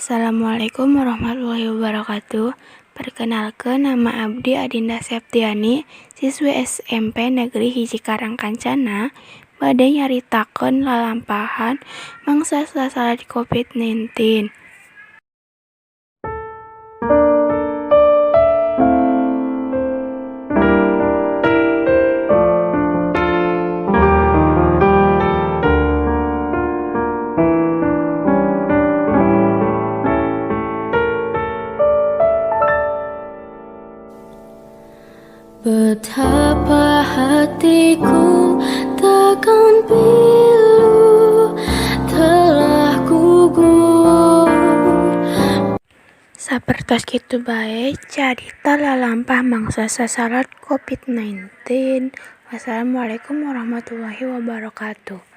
Assalamualaikum warahmatullahi wabarakatuh. Perkenalkan, nama abdi Adinda Septiani, siswi SMP Negeri 1 Karangkancana, bade nyaritakeun lalampahan mangsa sasalad COVID-19. Betapa hatiku takkan pilu telah gugur. Sapertos kitu bae carita lalampah mangsa sasalad COVID-19. Wassalamualaikum warahmatullahi wabarakatuh.